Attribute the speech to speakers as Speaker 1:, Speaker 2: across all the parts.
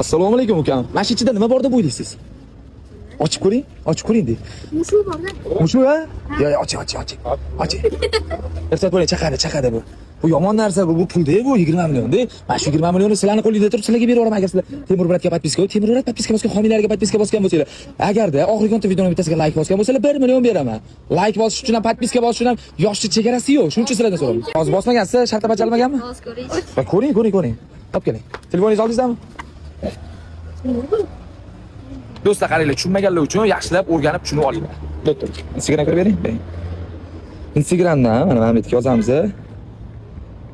Speaker 1: Assalomu alaykum, ukam. Mana shu ichida nima bor deb o'ylaysiz? Ochib ko'ring, ochib ko'ring de.
Speaker 2: Mushuk borda.
Speaker 1: Mushuk, ha? Yo, yo, oching, oching, oching. Oching. Ehtiyot bo'ling, chaqadi, chaqadi bu. Bu yomon narsa bu, bu pul-da bu 20 million-da. Mana shu 20 millionni sizlarni qo'lingizda turib, sizlarga berib yuboraman agar sizlar Temur bratga подписка, Temur brat подписка bosgan, homiylarga подписка bosgan bo'lsanglar. Agarda oxirgi 10 ta videoni bittasiga layk bosgan bo'lsanglar, 1 million beraman. Layk bosish uchun ham, подписка bosish uchun ham yoshli chegarasi yo'q. Shuning uchun sizlardan so'rayman. Hozir bosmagansiz, shartlar bajarilmaganmi?
Speaker 2: Hozir ko'ring.
Speaker 1: Va ko'ring, ko'ring, ko'ring. Topib keling. Telefoningizni oldingizmi? Do'stlar, qaranglar, tushunmaganlar uchun yaxshilab o'rganib tushunib olinglar. Doktor, Instagram kirib bering. Bering. Instagramdan mana bu yerga yozamiz.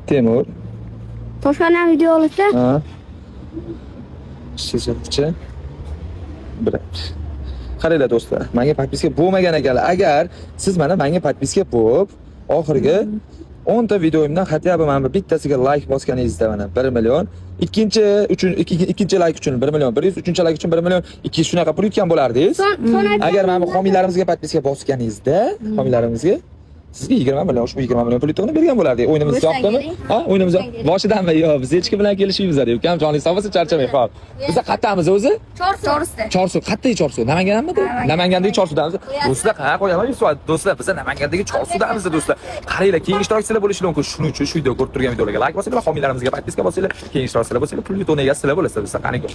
Speaker 1: Temur.
Speaker 2: Toshkandan video olibdi.
Speaker 1: Ha. Chiziqchi. Brat. Qaranglar, do'stlar, menga подписка bo'lmagan ekanlar. Agar siz mana menga подписка bo'lib, oxirgi 10 ta videoimdan хотя бы mana bu bittasiga layk bosganingizda mana 1 million, ikkinchi uchun ikkinchi layk uchun 1 million 100, uchinchi layk uchun 1 million 200, shunaqa pul yutgan bo'lardingiz.
Speaker 2: Son
Speaker 1: Agar mana bu homiylarimizga подписка bosganingizda, homiylarimizga sizga 20 million, ushbu 20 million pul yutug'ini bergan bo'lardik. O'yinimiz
Speaker 2: Boshidan
Speaker 1: yoqdimi?
Speaker 2: keling.
Speaker 1: Ha, o'yinimiz
Speaker 2: Boshidan keling.
Speaker 1: Boshidanmi? Yo'q, biz hech kim bilan kelishmaymiz, ukam, joningiz sog' bo'lsin, charchamang. Xo'p. Biz qayerdamiz o'zi?
Speaker 2: Chorsu. Chorsida.
Speaker 1: Chorsu, qayerdagi Chorsu? Namanganmidi? Namangandagi Chorsudamiz. Do'stlar, ha, qo'yaman Yusuf. Do'stlar, biz Namangandagi Chorsudamiz, do'stlar. Qaranglar, keyingi ishtirokchilar bo'lishi mumkin. Shuning uchun shu video ko'rib turgan videolarga layk bosinglar va homiylarimizga подписка bosinglar. Keyingi ishtirokchilar bo'lsanglar, pul yutug'ini egasi sizlar bo'lasizlar. Do'stlar, qani ko'r.